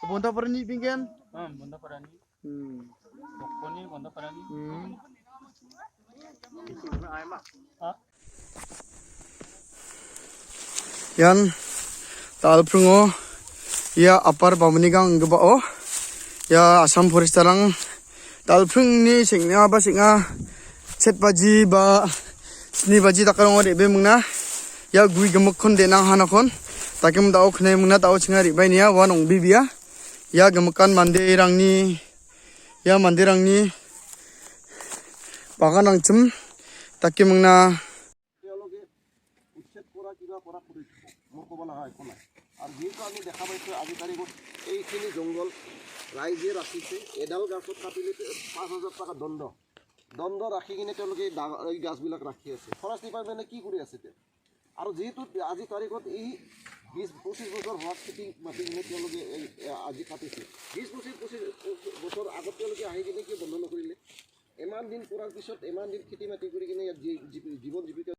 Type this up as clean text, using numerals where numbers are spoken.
Bonda parani bingen? Bonda parani. Bokoni bonda parani. Yan talprungo ya upper Bamunigang geba ya Assam forest tarang talprungni sengna ba senga set baji ba sni baji takarongo rebe mungna ya gui gimikkhon denang hanakon takim dao khnai mungna dao chinga ribainia ua nongbibia ya gimikan manderangni ya manderangni baganrangchim dakimingna. তেওঁলোকে উচ্ছেদ কৰা কিবা কৰা কৰি মোৰ ক'ব লগা একো নাই। আৰু যিহেতু আমি দেখা পাইছোঁ আজি তাৰিখত এইখিনি জংঘল ৰাইজে ৰাখিছে, এডাল গাছত কাটিলে 5000 টকা দণ্ড দণ্ড ৰাখি কিনে তেওঁলোকে এই গাছবিলাক ৰাখি আছে। ফৰেষ্ট ডিপাৰ্টমেণ্টে কি কৰি আছে এতিয়া? আৰু যিহেতু আজি তাৰিখত এই 20-25 বছৰ হোৱা খেতি মাটি কিনে তেওঁলোকে এই আজি কাটিছে, 20-25 বছৰ আগত তেওঁলোকে আহি কিনে কিয় বন্ধ নকৰিলে? ইমান দিন কৰাৰ পিছত ইমান দিন খেতি মাটি কৰি কিনে ইয়াত জীৱন জীৱিকা